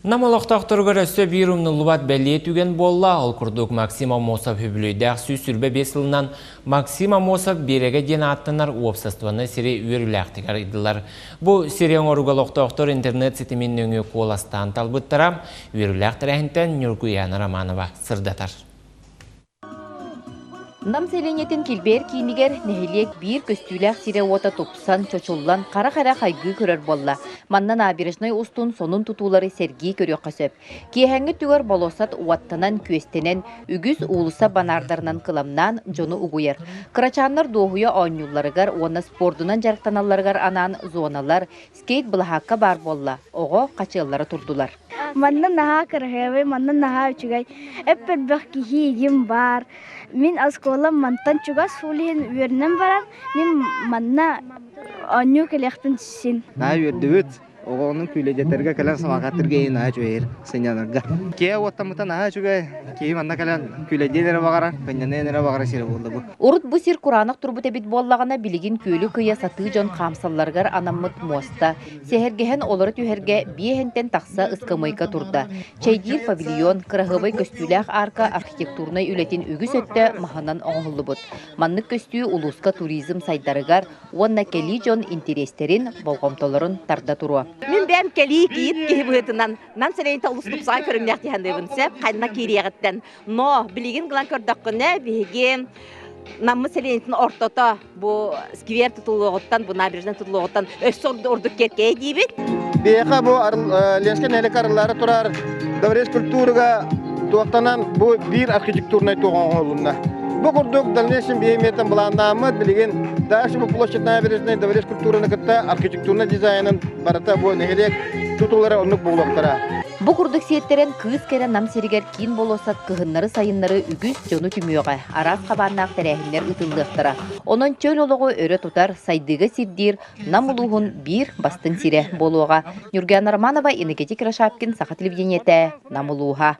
Нам олохтоохторугар өссө биир умнуллубат бэлиэ түгэн буолла. Ол курдук Максим Аммосов үбүлүөйдээх 125 сылынан Максим Аммосов биэрэгэ диэн ааттанар уопсастыбаннай сири үөрүүлээхтик арыйдылар. Бу сири оҥорууга олохтоохтор интернет ситимин нөҥүө куоластаан талбыттара. Үөрүүлээх тэрээһинтэн Ньургуйаана Романова сырдатар. Нам сэлиэнньэтин килбиэр киинигэр нэһилиэк биир көстүүлээх сирэ-уота тупсан, чочуллан, харах эрэ хайгыы көрөр буолла. Манна набережнай устун сонун тутуулары сэргии көрүөххэ сөп. Киэһээҥҥи өттүгэр болуоссат уоттанан-күөстэнэн, үгүс уулусса банаардарынан кыламнаан дьону угуйар. Кырачааннар дуоһуйа оонньуулларыгар уонна спордунан дьарыктаналларыгар анаан зоналар, скейт-былаһаакка баар буолла, оҕо хачыаллара турдулар. Манна наһаа кыраһыабай, манна наһаа үчүгэй. Эп-элбэх киһи игин баар. Мин оскуолам мантан чугас, ол иһин үөрэнэн баран, мин манна оонньуу кэлиэхпин син. Наһаа үөрдүбүт. Оҕону күүлэйдэтэргэ кэлэн самокаттырга иһин наһаа үчүгэй сынньанарга. Киһи уоттаммыта наһаа үчүгэй. Киһи манна кэлэн күүлэйдиэн эрэ баҕарар, сынньаныан эрэ баҕарар сирэ буолла бу. Урут бу сир кураанах турбут эбит буоллаҕына, билигин күөлү кыйа сатыы дьон хаамсалларыгар анаммыт муоста. Сэһэргэһэн олоро түһэргэ биэһинтэн тахса ыскамыайка турда. Чэйдиир павильон, кыраһыабай көстүүлээх аарка архитектурнай үлэтин үгүс өттө маһынан оҥоһуллубут. Маннык көстүү улууска туризм сайдарыгар уонна кэлии дьон интэриэстэрин, болҕомтолорун тарда туруо. Мин бэйэм кэлии кийиит киһи быһыытынан Нам сэлиэнньэтэ олус тупсаҕай көрүҥнээх дии саныыбын сөп ханна киириэҕиттэн. Но билигин гынан көрдөххүнэ биһиги Наммыт сэлиэнньэтин ортото бу сквер тутуллуоҕуттан, бу набережная тутуллуоҕуттан өссө ордук киэркэйэ диибит. Биһиэхэ бу Ленскэй нэһилиэк арыллаары турар дворец культурыга туохтанан бу биир архитектурнай туох оҥоһулунна. Бу курдук дальнейшем биһиэмиэтэн былааннааммыт билигин дальше бу площадь набережной дворец культураны кытта архитектурнай дизайнын барыта бу нэһилиэк тутуулара оннук буолуохтара. Бу курдук сиэттэрэн кыыс кэрэ Нам сиригэр киин болуоссат кыһыннары-сайыннары үгүс дьону түмүөҕэ, араас хабааннаах тэрээһиннэр ыытыллыахтара. Онон чөл олоҕу өрө тутар, сайдыыга сирдиир Нам улууһун биир бастыҥ сирэ буолуоҕа. Ньургуяна Романова, Иннокентий Кирашапкин, Саха телевидениетэ, Нам улууһа.